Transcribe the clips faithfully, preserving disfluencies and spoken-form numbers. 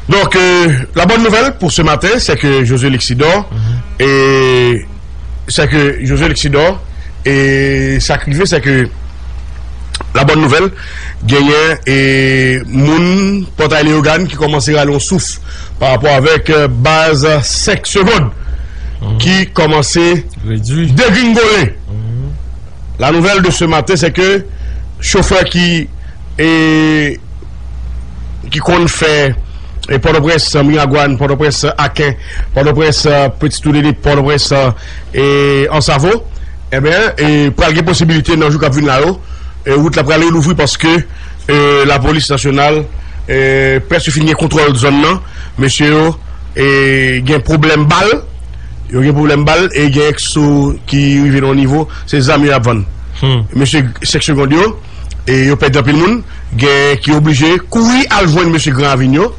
Donc, euh, la bonne nouvelle pour ce matin, c'est que Josué Lexidor, et c'est que Josué Lexidor, et sa k rive, c'est que la bonne nouvelle, genyen e moun Pòtay Leyogàn ki kòmanse rale yon souf pa rapò avèk, euh, baz sèk segonn ki kòmanse degringole. La nouvelle de ce matin, c'est que chofè ki e ki konn fè e Pòtoprens, Miragwàn, Pòtoprens, Aken, Pòtoprens, Petit Houlin, Pòtoprens, e Ansavo, ebyen, e pral gen posibilite nan jou k ap vin la yo, e wout la pral relouvri paske, e, lapolis nasyonal, e, prèske fin gen kontwòl zòn nan. Mesye yo, e, gen pwoblèm bal, yo gen pwoblèm bal e gen ekso ki rive nan yon nivo, se zam yo ap vann. Mesye sèk segonn yo, e yo pèdi anpil moun, gen ki oblije kouri al jwenn mesye Gran Ravin yo.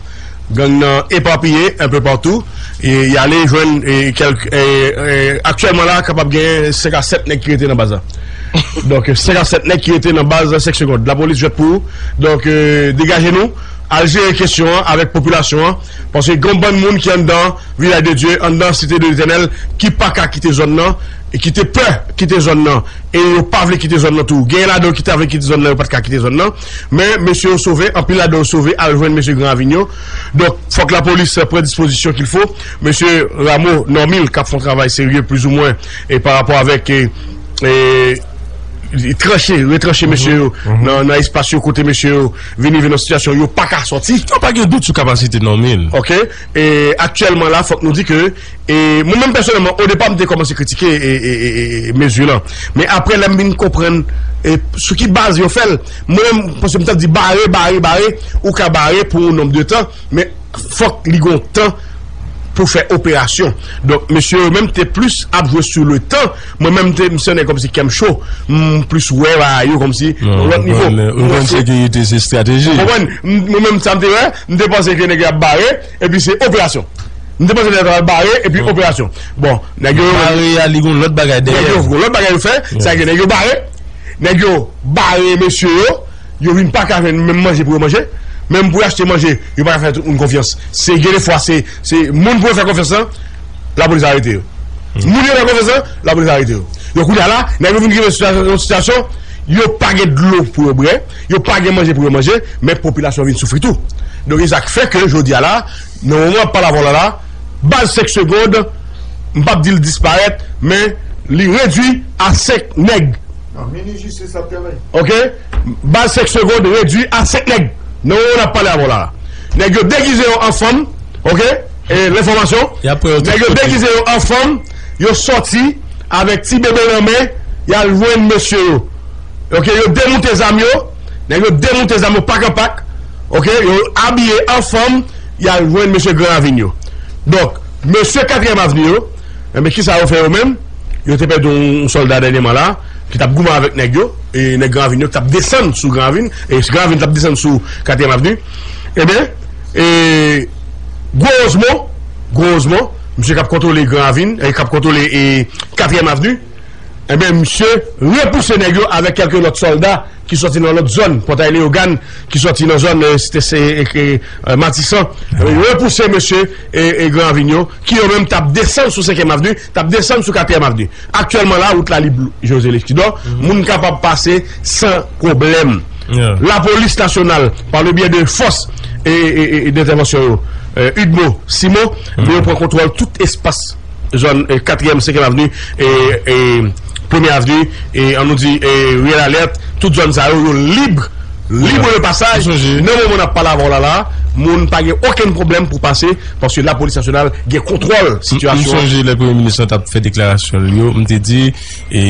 Gang nan epapiye enpe patou, e y ale jwenn, e, kèlk, e, e, aktyèlman la, kapab gen senk a sèt nèg ki rete nan baz la. Donk, senk a sèt nèg ki rete nan baz sèk segonn. Lapolis jwèt pou ou. Donk, e, degaje nou, al jere kesyon an avèk popilasyon an, paske gen yon bann moun ki anndan Vilaj de Dye, anndan Site de Letènèl, ki pa ka kite zòn nan, e ki te pè kite zòn nan, e yo pa vle kite zòn nan tou. Genyen ladan yo ki ta vle kite zòn nan, yo pa t ka kite zòn nan. Men, mesye yo sove, anpil ladan yo sove, al jwenn mesye Gran Ravin yo. Donk, fòk lapolis pran dispozisyon qu'il faut. Mesye Rameau Normil, k ap fè yon travay serye, plizoumwen, e pa rapò avèk, e, e, tranche, retranche mesye yo nan, nan espas yo kote mesye yo vin rive nan sitiyasyon yo pa ka sòti. Yo pa gen dout sou kapasite Normil. Ok. E aktyèlman la, fòk nou di ke, e mwen menm pèsonèlman, odepa m te kòmanse kritike e, e, e, e, e mezi lan. Men apre, lè m vin konprann, e, sou ki baz yo fè l, mwen menm, paske m t ap di bare, bare, bare, ou ka bare pou yon nonb de tan, men fòk li gon tan pou fè operasyon. Donk, mesye yo menm te plis ap jwe sou le tan. Mwen menm, te, m se yon nèg kòmsi kè m cho. M plis wè bagay yo kòmsi yon lòt nivo. Ou konn sekirite se estrateji. Ou konprann? M, mwen menm, sa m te wè, m te panse ke nèg yo ap bare, epi se operasyon. M te panse nèg yo ap bare, epi operasyon. Bon, nèg yo bare a, li gon lòt bagay dèyè. Nèg yo gon lòt bagay yo fè, sa ke nèg yo bare. Nèg yo bare mesye yo, yo vin pa ka jwenn menm manje pou yo manje. Menm pou yo achte manje, yo pa ka fè tout moun konfyans. Se gen de fwa, se, se moun pou yo fè konfyans lan, lapolis arete yo. Moun yo fè konfyans lan, lapolis arete yo. Yo kounye a la, nèg yo vin rive nan yon sitiyasyon, yo pa gen dlo pou yo bwè, yo pa gen manje pou yo manje, men popilasyon vin soufri tou. Donk, e sa k fè ke jodi a la, nan moman ap pale avè w la la, baz sèk segonn, m p ap di l disparèt, men li redui a senk nèg. Non, minis jistis ap travay. Ok? Baz sèk segonn redui a senk nèg. Nan moman n ap pale avè w la. Nèg yo degize yo an fanm, ok? E lenfòmasyon. Nèg yo degize yo an fanm, yo sòti avèk ti bebe nan men, y al jwenn mesye yo. Ok, yo demoute zam yo, nèg yo demoute zam yo pak an pak. Ok, yo abiye an fanm, y al jwenn mesye Gran Ravin yo. Donk, mesye Katriyèm Avni yo, enben, kisa yo fè yo menm? Yo te pèdi yon, yon sòlda dènyèman la, ki t ap goumen avèk nèg yo, e nèg Gran Ravin yo, ki t ap desann sou Gran Ravin, e Gran Ravin t ap desann sou Katriyèm Avni. Enben, e, gwo ozman, gwo ozman, misye k ap kontwole Gran Ravin, e k ap kontwole, e, Katriyèm Avni, enben, misye repouse nèg yo avèk kèlke lòt sòlda ki sòti nan lòt zòn, Pòtay Leyogàn, ki sòti nan zòn, e, Site, se, e, e, e, Matisan. Enben, yo repouse mesye, e, e, Gran Ravin yo, ki yo menm t ap desann sou Senkyèm Avni, t ap desann sou Katriyèm Avni. Aktyèlman la, wout la lib, José Leskidor, moun kapab pase san pwoblèm. Lapolis nasyonal, pa le byen de fòs e, e, e, e dentèvansyon yo, e, UDMO, CIMO, yo pran kontwòl tout espas zòn, e, Katriyèm, Senkyèm Avni, e, e, Premye Avni, e, an nou di, e, Ruelle Alerte, tout zòn sa yo, yo lib, libre de passage. Nan moman n ap pale avè w la, la, moun pa gen okenn pwoblèm pou pase, paske lapolis nasyonal gen kontwòl sitiyasyon an. M sonje lè Premye Minis lan t ap fè deklarasyon l yo, m te di, e,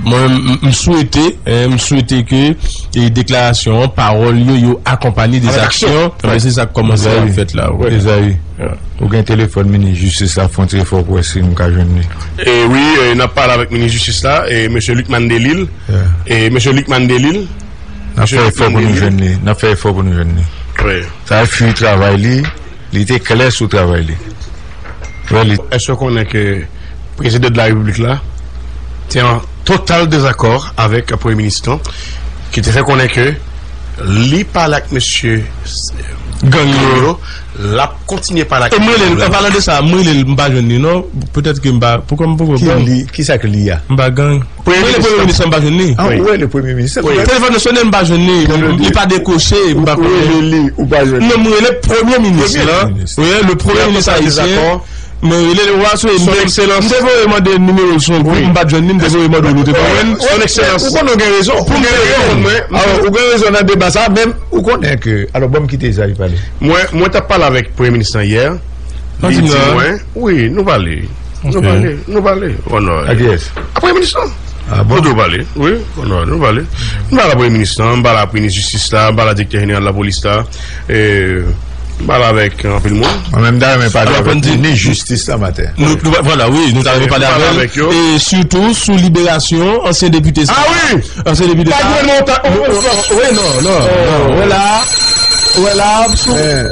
mwen, m, m swete, e, m swete ke, e, deklarasyon an, pawòl yo, yo akonpanye de zaksyon. Avèk aksyon. Ebyen, se sa k kòmanse ap fèt la, wi. Ezayi. Ou gen telefòn minis jistis la, fè yon ti efò pou wè si m ka jwenn li. E wi, e, n ap pale avèk minis jistis la, e mesye Lucmane Delille. E mesye Lucmane Delille. N ap fè efò pou nou jwenn li. N ap fè efò pou nou jwenn li. Wi. Sa fwi travay li, li te klè sou travay li. Wi, li. Èske w konnen ke prezidan de la repiblik la te an total dezakò avèk premye minis lan, ki te fè konnen ke li pale ak mesye gang yo, l ap kontinye pale ak. E mwen rele l, an palan de sa, mwen rele l, m pa jwenn li non. Petèt ke m pa, poukò m poko pran. Ki li, ki sa k li a? M pa gang. Mwen rele premye minis la, m pa jwenn li. Ah, ou rele premye minis la? Telefòn nan sonnen, m pa jwenn li. Li pa dekwoche, m pa konnen. Ou rele li, ou pa jwenn li. Non, mwen rele premye minis la. Wi, le premye minis ayisyen. Mwen rele l, wa, sou, m te voye mande nimewo l sou yon gwoup, m pa t jwenn li, m te voye mande w, ou te voye l. Son Ekselans. Ou konnen ou gen rezon. Pou m te reponn mwen. Alò, ou gen rezon nan deba sa, men ou konnen ke, alò, ban m kite Esaü pale. Mwen, mwen t ap pale avèk premye minis lan yè. Li di mwen, wi, nou pale. Nou pale, nou pale. Oh non. Ak kiyès? Ak premye minis lan. Ah bon? Nou tou pale, wi. Oh non, nou pale. M pale ak premye minis lan, m pale ak minis jistis la, m pale ak direktè jeneral lapolis la. E, m pale avèk anpil moun. Mwen menm, dayè, mwen pale avèk minis jistis la maten. Nou, nou, vwala, wi, nou ta renmen pale avè l. E sitou sou liberasyon ansyen depite sa. Ah wi! Ansyen depite sa. Wi, non, non, non. Wè la, wè la,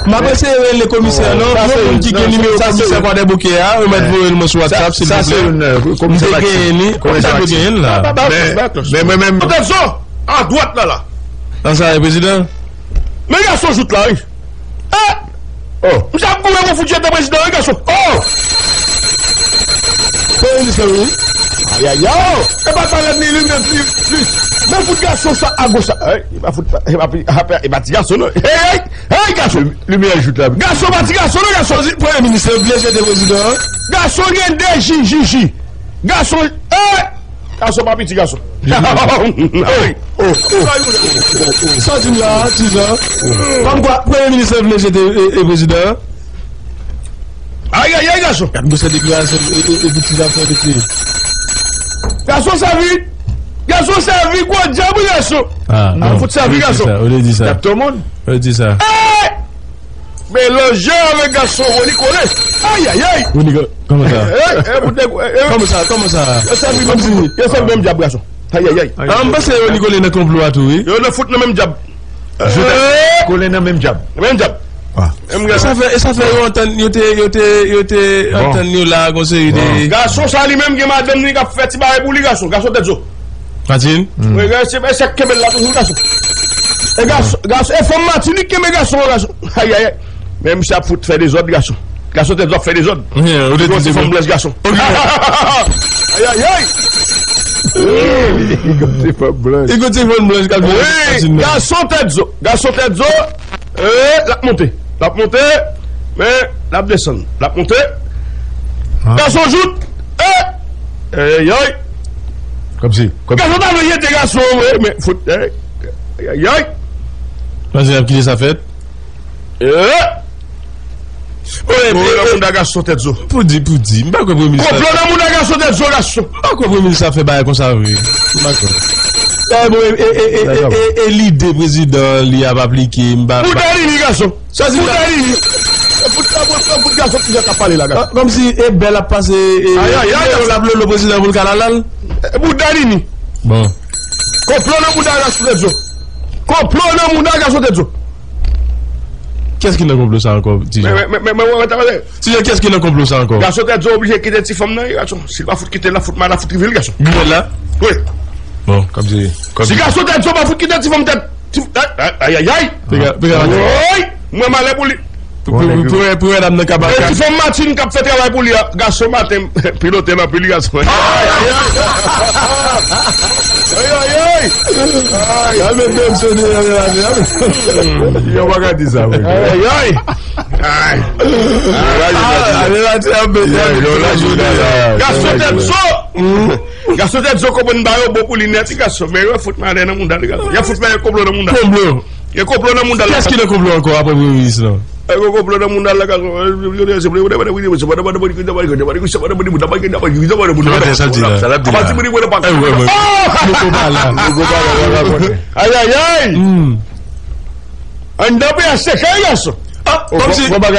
m ap eseye rele komisè, non. Yon moun ki gen nimewo komisè Kwadèboukè a, remèt voye l mwen sou WhatsApp, silvouplè. M te genyen li. Komisè te genyen l la. Men, men mwen menm. Atazon! Adwat la la. Nan sa, e prezidan? Men gason jout la, wi. Eh! Oh. Misye ap goumen pou fout jete prezidan, wi, gason. Oh! Premye minis la, wi. Ayayay! Oh! E pa talè ni li, men plis, plis. Men fout gason sa, agoch sa. Ey, e pa fout, e pa, e pa, e pa ti gason, non. Hey, hey! Hey, gason! Limyè jout la. Gason pa ti gason, non, gason. Premye minis la, vle jete prezidan. Gason gen de ji, ji, ji. Gason, eh! Gason pa piti gason. Sa w di m la, Tizan? Kòmkwa, premye minis la vle jete, e, e, prezidan an. Ayayay, gason. Gad gwo sèl deklarasyon, e, e, e, Tizan fè, mesye. Gason sèvi. Gason sèvi, gwo djab, wi, gason. Ah, non, fout sèvi, gason. Ou te di sa. Gad tout moun. Ou te di sa. Eh! Melanje avèk gason Rony Colin. Ayayay! Rony Colin, kòman sa? Kòman sa? Kòman sa? Yo sèvi menm, yo sèvi menm djab gason. Ayayay! Ah, m panse Rony Colin nan konplo a tou, wi. Yo nan fout nan menm djab. Colin nan menm djab. Menm djab. Menm gason. Sa fè, sa fè yo antann, yo te, yo te, yo te antann yo la, gon seri de. Gason sa li menm gen madanm li k ap fè ti bagay pou li, gason. Gason tèt zo. Matin? Wi, e se, e se kenbe l la toujou, gason. E gason, gason, e fanm Matinik kenbe gason, gason. Ayayay. Men misye ap fout fè dezòd, gason. Gason tèt zo ap fè dezòd. Ou te di fanm blanch, gason. Ayayay. Li kote fanm blanch. Li kote fanm blanch, gason tèt zo. Gason tèt zo. E, l ap monte. L ap monte. Men, l ap desann. L ap monte. Gason jout. E! Ayayay! Kòmsi, kòmsi. Gason ta vle jete gason, wi, men fout, ayayay! Panse y ap kite sa fèt? E! Konplo nan mouda gason tèt zo. Pou di, pou di. M pa kwè premye minis la. Konplo nan mouda gason tèt zo, gason. M pa kwè premye minis la fè bagay konsa vre. M pa kwè. E, bon, e, e lide prezidan li ap aplike, m pa. Pou Dalini, gason. Sa di la. Pou Dalini. E pou, pou, pou, pou gason ki jan k ap pale la, gason. Kòmsi e bèl ap pase, e, ayayay, l ap lolo prezidan pou l ka lalal. E pou Dalini. Bon. Konplo nan mouda gason tèt zo. Konplo nan mouda gason tèt zo. Kiyès ki nan konplo sa ankò, Tijan? Men, men, men, men, men, men, men, Tijan, kiyès ki nan konplo sa ankò? Gason tèt zo oblije kite ti fanm nan, wi, gason. Si l pa fout kite l, l ap fout mal, l ap fout rive l, gason. Gilbert la? Wi. Bon, kòmsi, kòmsi. Si gason tèt zo pa fout kite ti fanm tèt, ti, ay, ay, ay, ay. Piga, piga. Woy! Mwen malè pou li. Pou, pou, pou, pou, pou dam nan ka ba. E ti fanm Matin k ap fè travay pou li a. Gason maten, pilote nan pil gason. Ay, ay, ay. Ay, ay, ay. Ay, men, men, se de, ay, ay, ay. Yo pa ka di sa, wi. Ay, ay, ay. Ay. Gason tèt zo. Gason tèt zo konprann ba yo bon pou li nèt, ti gason. Men yo fout malè nan mouda li, gason. Yo fout fè konplo nan mouda. Konplo. Gen konplo nan mouda la. Kiyès ki nan konplo ankò apre premye minis lan? Gen konplo nan mouda la, gason. Sa l ap di la. Ayayay! Anndan P H T K, gason. Ah, kòmsi. Bon, bon, bon,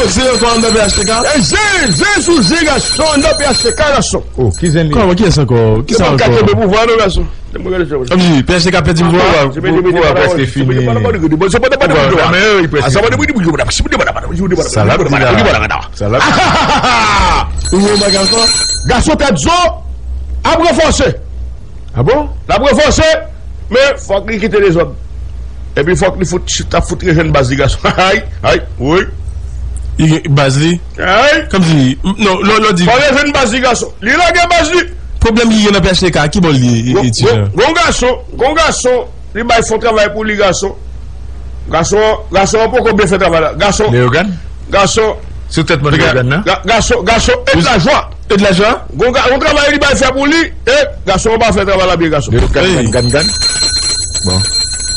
se ankò anndan P H T K? Eh, zen, zen sou zen, gason, anndan P H T K, gason. Oh, ki zen li? Kòman, kiyès ankò? Kisa ankò? Yo pa ka kenbe pouvwa, non, gason. Kòmsi, P H T K pèdi pouvwa? Pouvwa, pouvwa prèske fini. Pouvwa, men, wi, prèske fini. Sa l ap di la. Sa l ap di la. Ou wè bagay ankò? Gason tèt zo ap ranfòse. Ah bon? L ap ranfòse, men fòk li kite dezòd. Epi fòk li fout, t ap fout rejwenn baz li, gason. Ay, ay, wi. Li gen baz li? Ay. Kòmsi, non, lò, lò di. Fòk rejwenn baz li, gason. Li lage baz li. Pwoblèm ki gen nan P H T K, ki bò l ye, e, gon, e, ti gon, jan? Gon gason, gon gason, li bay fon travay pou li, gason. Gason, gason an poko byen fè travay la. Gason. Leyogàn? Gason. Sou tèt mòn Leyogàn nan? Ga-, gason, gason, Ed Lajwa. Ed Lajwa? Gon ga-, gon travay li bay fè pou li, e gason an pa fè travay la byen, gason. Leyogàn, Ey. Gàn, gàn, gàn. Bon.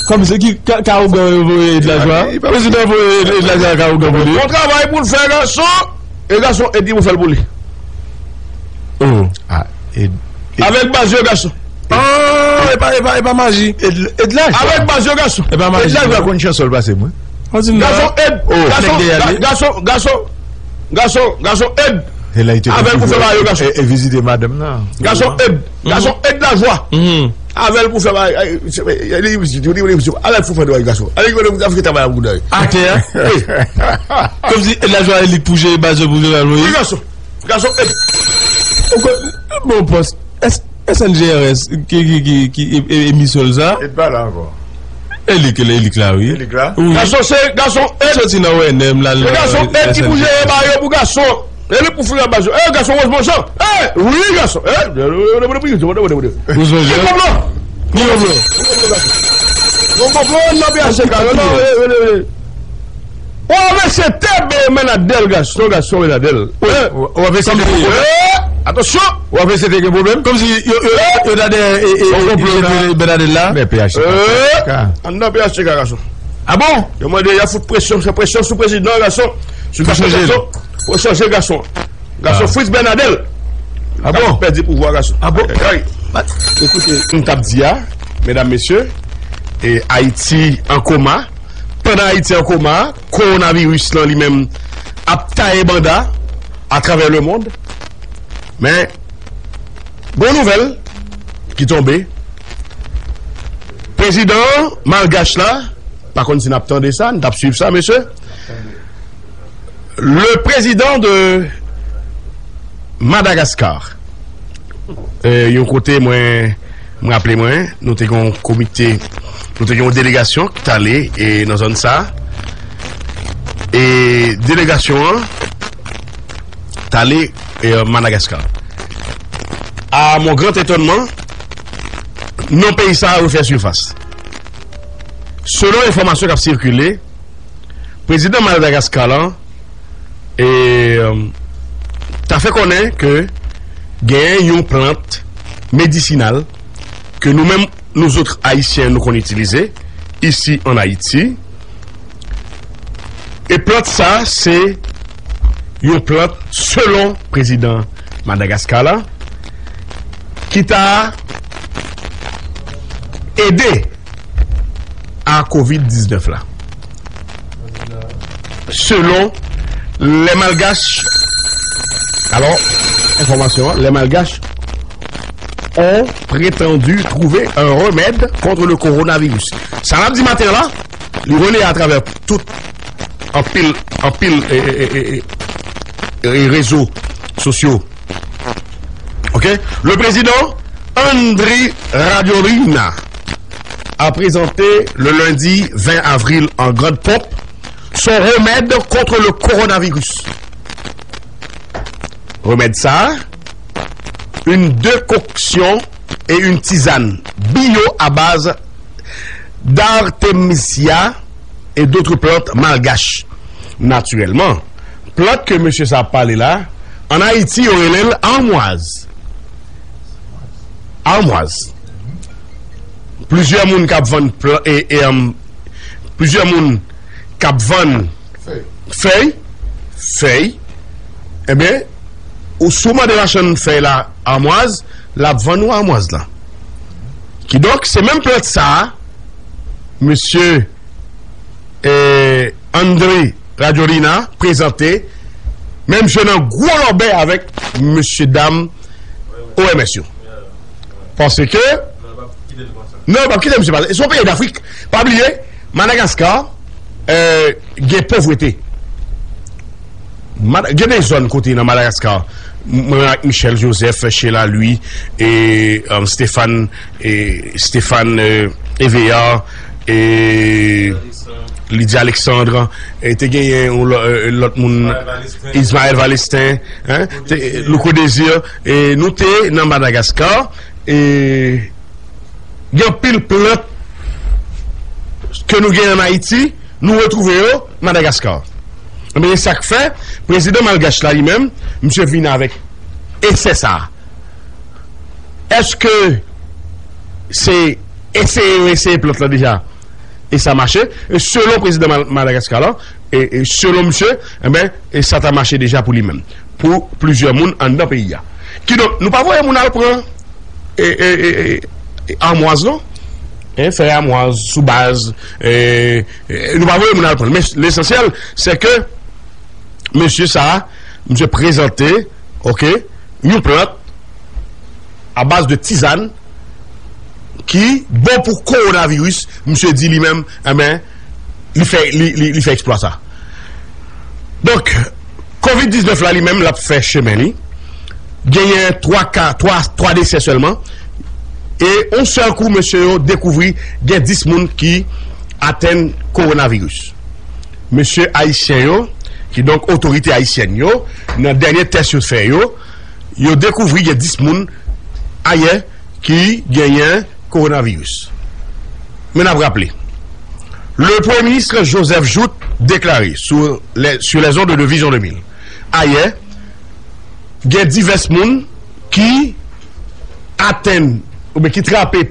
Kòmsi ki ka, ka ougan yo voye Ed Lajwa? Prezidan voye Ed, Ed Lajwa ka ougan pou li. Gon travay pou l fè, gason. E gason, Ed li pou fè l pou li. Oh. Ah, Ed, Ed. Avèk baz yo, gason. Oh, e pa, e pa, e pa maji. Ed, Ed Lajwa. Avèk baz yo, gason. E pa maji. Ed Lajwa konn chansòl pase mwen. Gason, Ed. Oh. Gason, nèg dèyè ga-, li. Gason, gason, gason, gason, Ed. E la, li te avèk pou fè ba yo, gason. E, e vizite madanm nan. Gason, Ed. Gason, Ed Lajwa. Mhm. Avèk pou fè ba, e, e, e, li vizite, li vizite. Avèk pou fè ba yo, gason. Avèk pou fè travay la pou dèyè. Atè a? Wi. Kòmsi Ed Lajwa, e li pou jere baz yo pou jere Moyiz. Wi, gason. Gason, e. Ou konn, bon, pòs. S-, S N G R S, ki, ki, ki, ki, e, e, emisyon l sa? E pa la ankò. E li ki la, e li ki la, wi. E li ki la? Wi. Gason, se gason, e. Soti nan O N M la, e gason, e ki pou jere ba yo pou gason. E li pou fè ba yo. E gason, Rosemond Jean. E, wi, gason. E, Rosemond Jean? Ni konplo. Ni konplo. Gon konplo, nan P H T K, non, non, e, e, e. O A V C T, Bernadel, gason, gason, Bernadel. Wi, o-, O A V C T gen pwoblèm. Atansyon! O A V C T gen pwoblèm. Kòmsi yo, yo, yo ta dèyè, e, e, Bernadel la. Men P H T K. Anndan P H T K, gason. Ah bon? Yo mande, y a fout presyon, se presyon sou prezidan, gason. Sou gason, gason. Pou chanje, gason. Gason Fritz Bernadel. Ah bon? Pèdi pouvwa, gason. Ah bon? Ay, ay. Ekoute, m t ap di a, medam, mesye, e Ayiti an koma. Pandan Ayiti an koma, kowonaviris lan li menm ap taye banda atravè lemonn. Men, gon nouvèl ki tonbe. Prezidan malgach la, pa konn si n ap tande sa, n t ap swiv sa, mesye. Le président de Madagascar. E, yon kote mwen, m raple mwen, nou te gen yon komite, nou te gen yon delegasyon ki t ale, e, nan zòn sa. E delegasyon an t ale, e, Madagaskar. À mon grand étonnement, non peyi sa a refè sifas. Selon enfòmasyon k ap sikile, prezidan Madagaskar lan, e, ta fè konnen ke genyen yon plant medisinal ke nou menm, nou zòt Ayisyen, nou konn itilize isi an Ayiti. E plant sa, se yon plant, selon prezidan Madagaskar la, ki ta ede a kovid diznèf la. Selon les Malgaches, alors, enfòmasyon an, les Malgaches ont prétendu trouver un remède contre le coronavirus. Sa n ap di maten an la, li releye atravè tout anpil, anpil, e, e, e, e, e, rezo sosyo. Ok? Le président Andry Rajoelina a présenté le lundi vingt avril en grande pompe son remède contre le coronavirus. Remède ça, une décoction et une tisane bio à base d'artemisia et d'autres plantes malgaches. Naturellement, plant ke mesye sa ap pale la, an Ayiti, yo rele l amwaz. Amwaz. Plizyè moun k ap vann pla-, e, e, um, plizyè moun k ap vann fèy, fèy, ebyen, ou si w mande machann fèy la amwaz, l ap vann ou amwaz la. Kidonk, se menm plant sa a, mesye, e, Andry Rajoelina prezante, men misye nan gwo lòbèy avèk mesye dam O M S yo. Paske, non, yo p ap kite misye pase. Se yon peyi Dafrik. Pa bliye, Madagaskar, e, gen povrete. Mad-, gen de zòn kote nan Madagaskar, m-, mwen ak Michel Joseph, Sheila Louis, e, um, Stéphane, e, Stéphane, e, Eveillard, e Lydia Alexandre, e te genyen yon lò- e, lòt moun, Ismaël Valestin, hein, te- Louko Désir, e nou te nan Madagaskar, e gen anpil plant ke nou gen an Ayiti, nou retwouve yo Madagaskar. Ebyen, sa k fè, prezidan malgach la li menm, misye vin avèk esè sa a. Èske se eseye yo eseye plant lan deja? E sa mache? E selon prezidan Mal- Madagaskar la, e, e selon misye, enben, e sa ta mache deja pou li menm, pou plizyè moun anndan peyi a. Kidonk, nou pa voye moun al pran e, e, e, e, amwaz non. E, fè amwaz sou baz, e, e, nou pa voye moun al pran. Men lesansyèl, se ke mesye sa a, misye prezante, oke, yon plant a baz de tizàn ki bon pou kowonaviris, misye di li menm, enben, li fè, li, li, li fè eksplwa sa. Donk, kovid diznèf la li menm, l ap fè chemen li. Genyen twa ka, twa, twa desè sèlman. E yon sèl kou, mesye yo dekouvri gen dis moun ki atenn kowonaviris. Mesye ayisyen yo, kidonk otorite ayisyèn yo, nan dènye tès yo fè yo, yo dekouvri gen dis moun ayè ki genyen kowonaviris. Men n ap raple, le Premye Minis Joseph Jouthe deklare sou les, sur les ondes de Vision de mil, ayè, gen divès moun ki atenn oubyen ki trape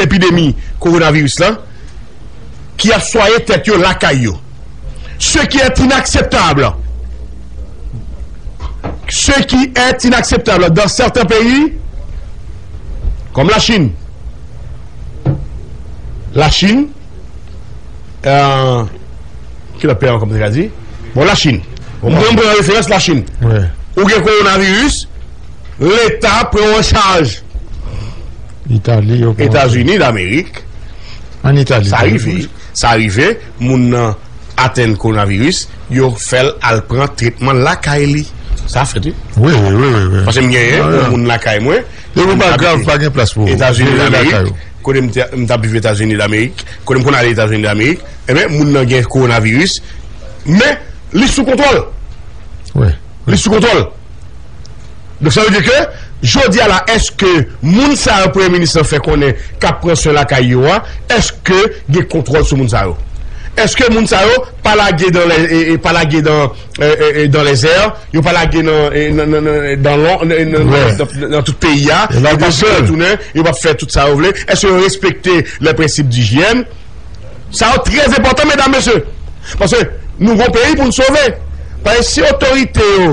epidemi kowonaviris la, ki ap swaye tèt yo lakay yo. Ce qui est inacceptable. Ce qui est inacceptable dans certains pays, comme la Chine. La Chine, euh, ki lòt peyi ankò m te ka di? Bon, la Chine. Bon, mwen, m pran referans la Chine. Ou gen kowonaviris, Leta pran w an chaj. Itali, yo pran Etazini Damerik. An Itali, sa rive. Sa rive, moun nan atenn kowonaviris, yo fè l al pran tretman lakay li. Sa fèt, wi. Wi, wi, wi, wi, wi. Paske m genyen yon moun lakay mwen. Depi w pa grav, pa gen plas pou ou. Etazini Damerik, kote m te- m t ap viv Etazini Damerik, kote m konn ale Etazini Damerik, ebyen, moun nan gen kowonaviris, men li sou kontwòl. Wi. Li sou kontwòl. Donk, sa vle di ke, jodi a la, èske moun sa yo Premye Minis lan fè konnen k ap pran swen lakay yo a, èske gen kontwòl sou moun sa yo? Èske moun sa yo pa lage dan lè, e, e, pa lage dan, e, e, e, dan lèzè, yo pa lage nan, e, nan, nan, nan, dan lon, nan, nan, nan, nan, nan tout peyi a, yo deside retounen, yo p ap fè tout sa yo vle? Èske yo respekte lè prensip dijyèn? Sa yo trè enpòtan, medam, mesye. Paske nou gon peyi pou n sove. Paske si otorite yo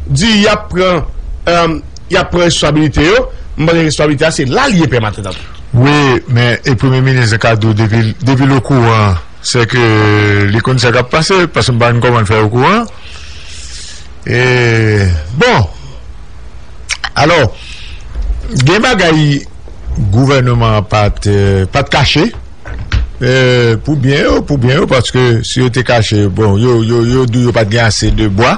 di y ap pran, e, y ap pran responsabilite yo, m panse responsabilite a se la l ye, Pè Maten Tanpri. Wi, men e Premye Minis ka di w depi, depi l okouran, se ke li konn sa k ap pase, paske m pa konn kòman l fè okouran. E, bon, alò, gen bagay gouvènman an pa t, pa t kache. E, pou byen yo, pou byen yo, paske si yo te kache, bon, yo, yo, yo di yo pa t gen ase de bwa.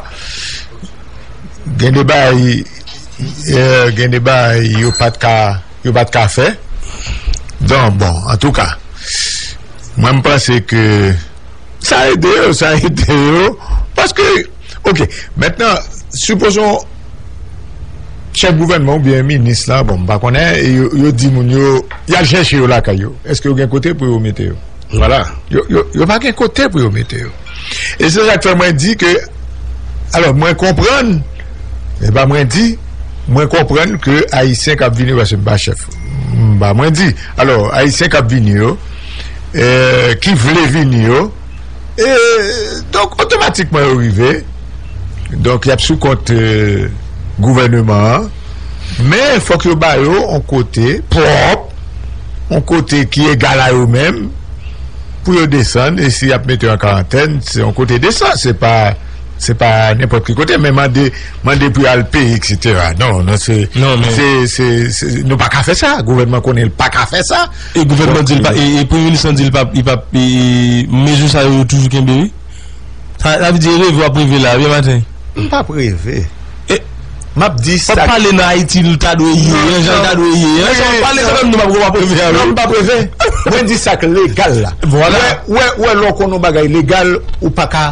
Gen de bagay, e, gen de bagay yo pa t ka, yo pa t ka fè. Donk, bon, antouka, mwen, m panse ke sa ede yo, sa ede yo. Paske, oke, mentnan, sipozon chèf gouvènman oubyen minis la, bon, m pa konnen, e yo, yo di moun yo, y al chèche yo lakay yo. Èske yo gen kote pou yo mete yo? Vwala. Yo, yo, yo pa gen kote pou yo mete yo. E se sa k fè mwen di ke, alò, mwen konprann, e pa mwen di, mwen konprann ke Ayisyen k ap vini yo, paske m pa chèf. M pa mwen di. Alò, Ayisyen k ap vini yo, e, ki vle vini yo, e, donk, otomatikman yo rive. Donk, y ap sou kont, e, gouvènman an. Men, fòk yo ba yo yon kote pwòp, yon kote ki egal a yo menm, pou yo desann, e si y ap mete yo an karantèn, se yon kote desan, se pa, se pa nenpòt ki kote, men mande, mande pou y al peye, et cetera. Non, non, se, non, men se, se, se, nou pa ka fè sa. Gouvènman konnen l pa ka fè sa. E gouvènman di l pa, e, e premye minis lan di l pa, li pa, e, mezi sa yo, yo toujou kenbe, wi. Sa, sa vle di reve w ap reve la, byen maten. M p ap reve. E, M ap di sa. P ap pale nan Ayiti, l ta dwe ye, jan l ta dwe ye. Jan w pale, sa menm nou p ap, w ap reve a, wi. Non, m p ap reve. Mwen di sa k legal la. Vwala. Wè, wè, wè, lè w konn yon bagay legal, ou pa ka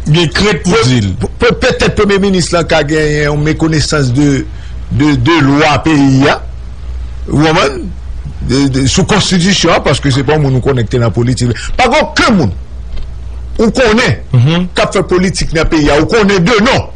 gen krent pou di l. Pe-, pe-, petèt premye minis lan ka genyen yon mekonesans de, de, de lwa peyi a. Ou konprann? De, de, sou konstitisyon an, paske se pa yon moun ou konnen ki te nan politik. Pa gen okenn moun ou konnen k ap fè politik nan peyi a. Ou konnen de non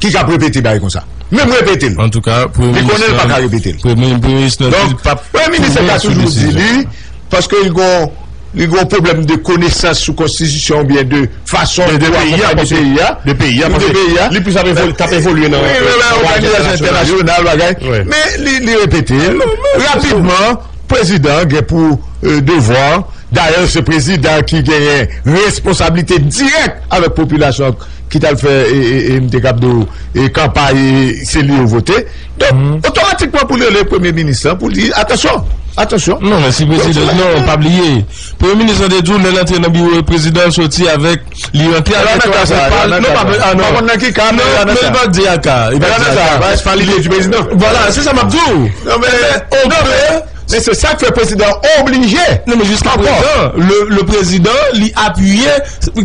ki k ap repete bagay konsa. Menm repete l. Antouka, premye minis lan, premye, premye minis lan di l p ap pwouve sou desizyon. Donk, premye minis lan ka toujou di li, paske li gon, li gon pwoblèm de konesans sou konstitisyon oubyen de fason pou akonpanye peyi a. De peyi a, paske li plis ap evol-, t ap evolye nan òganizasyon entènasyonal, bagay. Men li, li repete l rapidman, prezidan gen pou, e, devwa. Dayè, se prezidan ki genyen responsablite dirèk avèk popilasyon ki t al fè, e, e, e, m te kab di w, e, kanpay, e, se li yo vote. Donk, otomatikman pou l rele premye minis lan, pou l di, "Atansyon, atansyon." Non, men si prezidan, non, pa bliye. Premye minis lan te di w, lè l antre nan biwo prezidan, l soti avèk, li rantre avèk yon afè pa l. Non, pa, ah, non. Non, men li pa di aka. Li pa di aka. Vwala, se sa m ap di w. Non, men, non, men, men se sa k fè prezidan oblije. Non, men jiska prezan, le, le prezidan, li apiye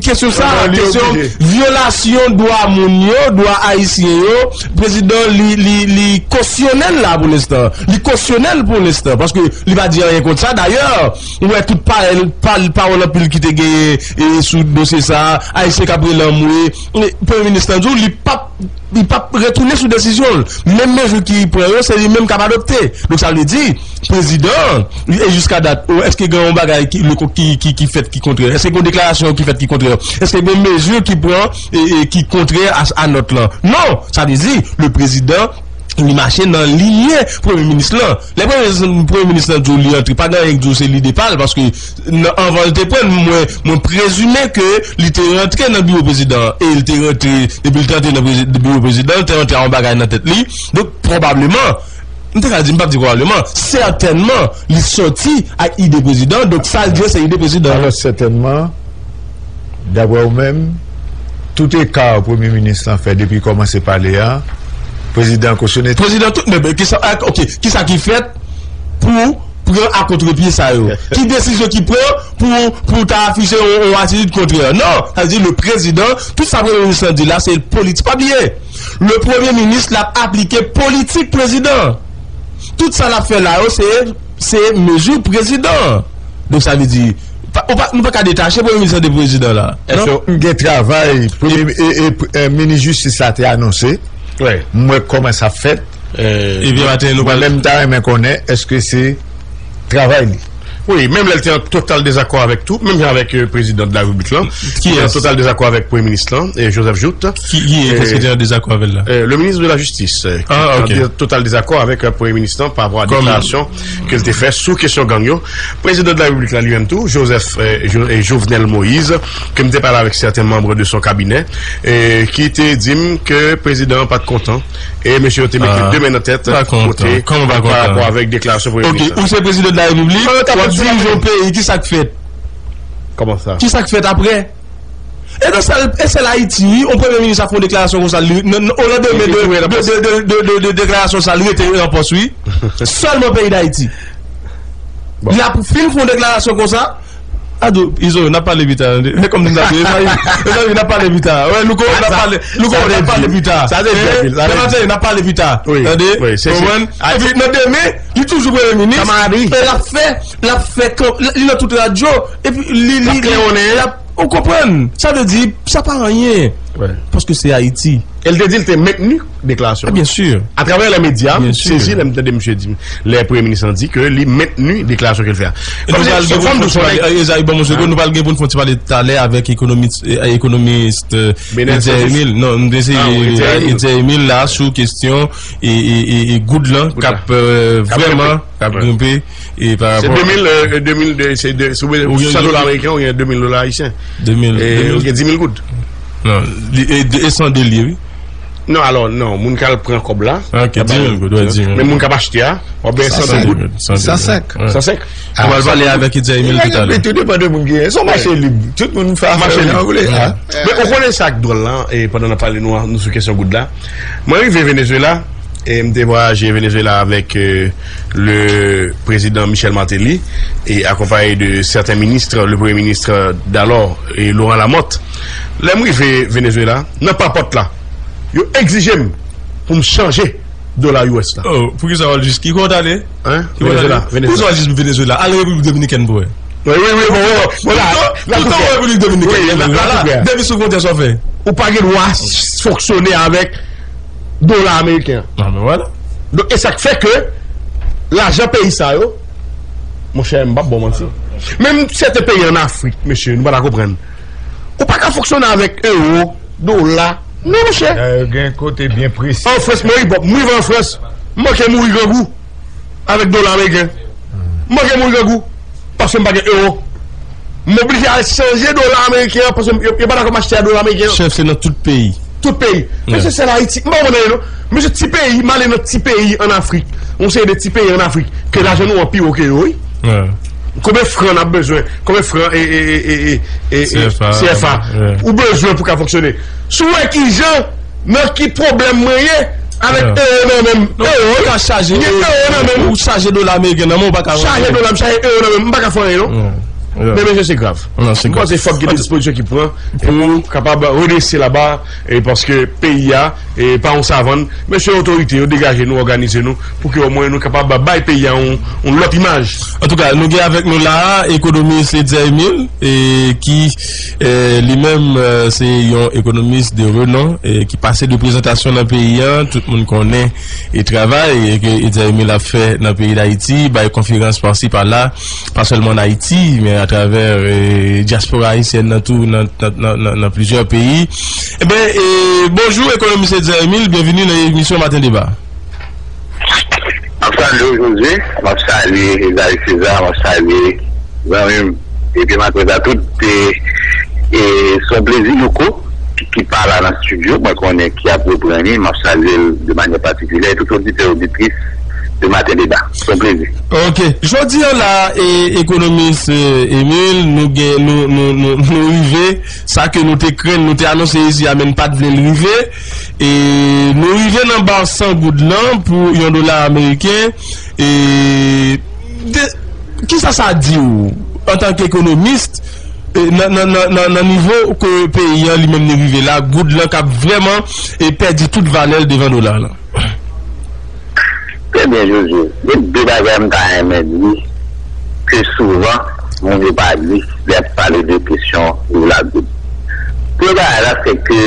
kesyon sa, kesyon vyolasyon dwa moun yo, dwa ayisyen yo. Prezidan, li, li, li kosyone l la pou lenstan. Li kosyone l pou lenstan, paske li pa di anyen kont sa. Dayè, ou wè tout pa-, pa-, pawòl anpil ki te genyen, e, sou dosye sa, ayisyen k ap rele anmwe. E, premye minis lan di w, li p ap li p ap retounen sou desizyon l. Menm mezi ki pran yo, se li menm k ap adopte. Donk, sa vle di, prezidan, e jiska dat, o, èske gen yon bagay ki, le, ki, ki, ki fèt ki kontrè? Èske gen yon deklarasyon ki fèt ki kontrè? Èske gen yon mezi ki pran e, e ki kontrè a, a nòt lan? Non! Sa vle di, le prezidan, li mache nan linye premye minis lan. Lè premye, premye minis lan di w li antre, pa gen anyen k di w se lide pa l, paske nan, anvan l te pran, mwen, mwen prezime ke li te rantre nan biwo prezidan an. E li te rantre, depi l te rantre nan prezi-, biwo prezidan, li te rantre ak yon bagay nan tèt li. Donk, pwobableman, m te ka di, m p ap di pwobableman, sètènman, li sòti ak ide prezidan. Donk, sa l di yo, se ide prezidan. Alò, sètènman, daprè w menm, tout eka premye minis lan fè depi l kòmanse pale a, prezidan kosyone. Prezidan tout, men, men, kisa, ah, ok, kisa ki fèt pou pran a kontrepye sa yo? Ki desizyon ki pran pou, pou ta afiche yon, yon atitid kontrè? Non, sa vle di le prezidan, tout sa premye minis lan di la, se politik. Pa bliye, le premye minis l ap aplike politik prezidan. Tout sa l ap fè la yo, se, se mezi prezidan. Donk, sa vle di, pa, ou pa, nou pa ka detache premye minis lan de prezidan la. Non? Èske gen travay premye, e, e, e, minis jistis la te anonse? M wè kòman sa fèt. Epi maten, nou pral. Mwen menm, m ta renmen konnen, èske se travay li? Wi, menm lè l te an total dezakò avèk tou, menm jan avèk, e, prezidan de la repiblik lan, ki te an total dezakò avèk premye minis lan, e, Joseph Jouthe. Ki, ki, e, kiyès ki te an dezakò avè l la? E, le ministre de la Justice, e, ki te an total dezakò avèk, e, premye minis lan pa rapò a deklarasyon ke l te fè sou kesyon gang yo. Prezidan de la repiblik la, li menm tou, Joseph, e, Jo-, e, Jovenel Moïse, ke m te pale avèk sèten manm de son kabinè, e, ki te di m ke prezidan an pa t kontan. E mesye yo te mete de men nan tèt, kote, pa rapò avèk deklarasyon premye minis lan. Ou se prezidan de la repiblik, w ap dirije yon peyi, ki sa k fèt? Kòman sa? Ki sa k fèt apre? E nan sèl, e sèl Ayiti, wi, yon premye minis ap fè yon deklarasyon konsa, li, nan, nan, o landemen de, de, de deklarasyon sa, li rete an pòs, wi. Sèlman peyi Dayiti. Li ap fin fè yon deklarasyon konsa, Ado, Izo, n ap pale pita, tande. E kòm n ap di, mezanmi, mezanmi, n ap pale pita. Wè, Louko, n ap pale, Louko, n ap pale pita. Sa se di anpil, sa se di. Mezanmi, n ap pale pita. Tande? Konprann? Epi nan demen, li toujou premye minis. E l ap fè, l ap fè, li nan tout radyo. Epi li, li, li, l ap, ou konprann? Sa vle di, sa pa anyen. Paske se Ayiti. E l te di l te mentni deklarasyon an. Byen si. Atravè lè medya, m sezi lè m tande misye di, lè premye minis lan di ke li mentni deklarasyon ke l fè a. Kòmsi se fòm de soulay. Ezayi, ban m yon segonn, nou pral gen pou n fè yon ti pale talè avèk ekonomis, e, ekonomis, e, Etzer Emile. Non, m te seye Etzer Emile la sou kesyon e, e, e, e goud lan k ap, e, vrèman, k ap grenpe, e, pa rapò. Se de mil, e, de mil de, se de, si w vle san dola ameriken, ou gen de mil dola ayisyen. De mil, e, ou gen di mil goud. Non, li, e, de, e san de l ye, wi. Non, alò, non, moun k al pran kòb la, ok, di mil goud, wi, di mil. Men moun k ap achte a, w ap bay san goud. San senk. San senk. Ou pral pale avèk Edzer Emile toutalè. Tou depann de moun ki gen. Se yon mache lib. Tout moun fè afè yo jan yo vle. Men ou konnen sa k dwòl la, e pandan n ap pale nou, nou sou kesyon goud la. Mwen rive Venezuela, e m te vwayaje Venezuela avèk, euh, le président Michel Martelly, et accompagné de certains ministres, le premier ministre d'alors, et Laurent Lamothe. Lè m rive Venezuela, nan papòt la, yo egzije m pou m chanje dola U S la. Oh, poukisa w al jis ki kote w ale? Hein? Ki kote w ale? Venezuela, Venezuela. Poukisa w al jis Venezuela? Al Repiblik Dominikèn pou wè. Wi, wi, wi, bon, bon, bon, la, la, toutan w Repiblik Dominikèn, wi, la, la, la, depi sou fwontyè sa w fè. Ou pa gen dwa fonksyone avèk dola ameriken an. Ah, ben voilà. Donk, e sa k fè ke lajan peyi sa yo, monchè, m p ap ba w manti. Menm sèten peyi ann Afrik, mesye, nou pa ta konprann. Ou pa ka fonksyone avèk ewo, dola. Non, monchè. Dayè, gen kote byen presi. An Frans, mwen, bon, m rive an Frans, m manke mouri grangou avèk dola ameriken. M manke mouri grangou paske m pa gen ewo. M oblije al chanje dola ameriken an paske yo, yo pa dakò m achte a dola ameriken an. Chèf, se nan tout peyi. Tout peyi. Men se sèl Ayiti. M pa konprann anyen, non. Mesye, ti peyi, m ale nan ti peyi ann Afrik. Yon seri de ti peyi ann Afrik ke lajan nou an pi wo ke yo, wi. Konbyen fran n ap bezwen? Konbyen fran e, e, e, e, e, e, C F A, C F A ou bezwen pou ka fonksyone? Si w wè kijan, nan ki pwoblèm mwen ye avèk ewo nan men m. Ewo, wi. Ou ka chaje ewo nan men m. Ou chaje dola ameriken nan men w, ou pa ka chaje dola, m chaje ewo nan men m, m pa ka fè anyen, non. Men mesye, se grav. M panse fòk gen de dispozisyon ki pran pou kapab redrese laba, e paske peyi a, e pa yon savann. Mesye otorite yo, degaje nou, òganize nou, pou ke omwen nou kapab bay peyi a yon, yon lòt imaj. Antouka, nou gen avèk nou la a ekonomis Edzer Emile, e ki, e, li menm, e, se yon ekonomis de renon, e ki pase de prezantasyon nan peyi a. Tout moun konnen e travay, e, ke Edzer Emile ap fè nan peyi Dayiti, bay konferans pasi pala, pa sèlman ann Ayiti, men atravè, e, dyaspora ayisyèn nan tou, nan, nan, nan, nan, nan plizyè peyi. Eben, e, bonjou, ekonomis Edzer Emile, byenvini nan emisyon Maten Deba. M ap salye w, Jozye, m ap salye Ezayi Seza, m ap salye zanmi m, epi m adrese a tout, e, e, se yon plezi, Louko, ki, ki pa la nan estidyo, mwen konnen ki ap reprann li, m ap salye l de manyè patikilyè, e tout oditè, oditris de Maten Deba. Se yon plezi. Ok. Jodi a la, e, ekonomis, e, Emile, nou gen, nou, nou, nou, nou rive, sa ke nou te krenn, nou te anonse isi a, men n pa t vle l rive. E nou rive nan ba san goud lan pou yon dola ameriken. E de, kisa sa di w, antanke ekonomis, e, nan, nan, nan, nan, nan nivo ke peyi an li menm li rive la, goud lan k ap vrèman, e, pèdi tout valè l devan dola lan? Trè byen, Jozye. Gen de bagay m ta renmen di ke souvan moun yo pa di lè y ap pale de kesyon dola goud. Premye bagay la, se ke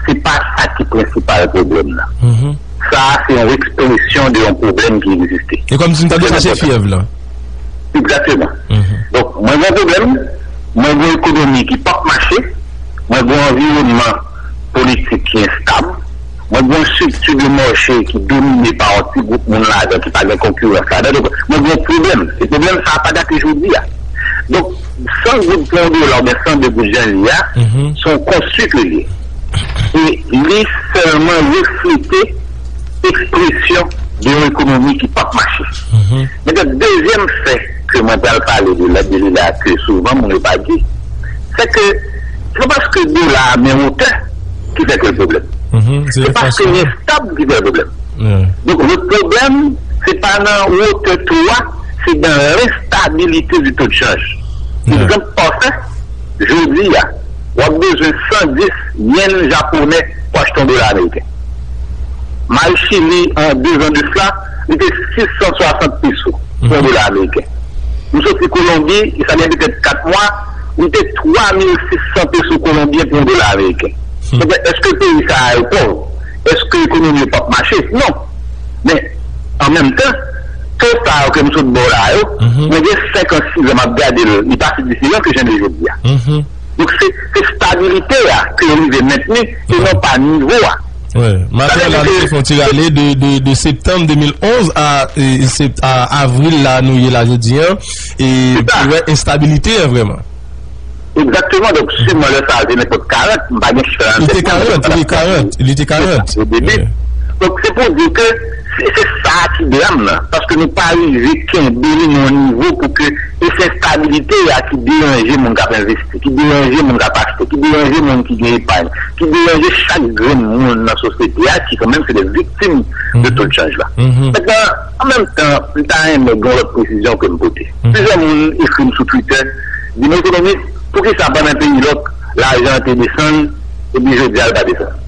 se pa sa ki prensipal pwoblèm nan. Sa a se yon ekspresyon de yon pwoblèm ki egziste. E kòmsi m ta dwe chache fyèv lan. Egzakteman. Donk, mwen gen yon pwoblèm, mwen gen yon ekonomi ki p ap mache, mwen gen yon anviwònman politik ki enstab, mwen gen yon estrikti de mache ki domine pa yon ti gwoup moun ladan ki pa gen konkirans ladan. Donk, mwen gen yon pwoblèm. E pwoblèm sa a pa date jodi a. Donk, san goud pou yon dola oubyen san de goud jan l ye a, se yon konstwi ke l ye. E li sèlman reflete ekspresyon de yon ekonomi ki p ap mache. Mentnan, dezyèm fè ke mwen pral pale de la, de li la, ke souvan moun yo pa di, se ke se pa paske dola a men wotè ki fè ke l pwoblèm. Se paske li enstab ki fè l pwoblèm. Donk, le pwoblèm, se pa nan wotè to a, se dans l'instabilité du taux de change. Egzanp pafè, jodi a, w ap bezwen san dis yen japonè pou achte yon dola ameriken. May Chili, an de zan de sila, li te sis san swasant peso pou yon dola ameriken. M soti Kolonbi, e sa gen petèt kat mwa, li te twa mil sis san peso kolonbyen pou yon dola ameriken. Ebyen, èske peyi sa a yo pòv? Èske ekonomi yo p ap mache? Non. Men, an menm tan, to sa yo ke m sot ba w la yo, mwen gen senk an, sis an m ap gade l, li pa si diferan ke jan l ye jodi a. Donk, se, se estabilite a ke yo rive mentni, e non pa nivo a. Wi. Maten an la, nou te fè yon ti rale de, de, de septanm de mil onz a, e, sept-, a avril la, nou ye la jodi an, e pou wè enstabilite an vrèman. Egzakteman, donk siman lè sa a se nenpòt karant, m pa gen chif la nan tèt mwen, men se pa karant, li te karant. Donk se pou di ke se, se sa ki dram nan, paske nou pa rive kenbe li nan yon nivo pou ke, e se enstabilite a ki deranje moun k ap envesti, ki deranje moun k ap achte, ki deranje moun ki gen epay, ki deranje chak grenn moun nan sosyete a, ki kanmenm se de viktim de taux de change la. Mentnan, an menm tan, m ta renmen gen yon lòt presizyon ke m pote. Plizyè moun ekri m sou Twitter, di m, ekonomis, poukisa pandan peyi lòk, lajan an te desann, epi jodi a l pa desann?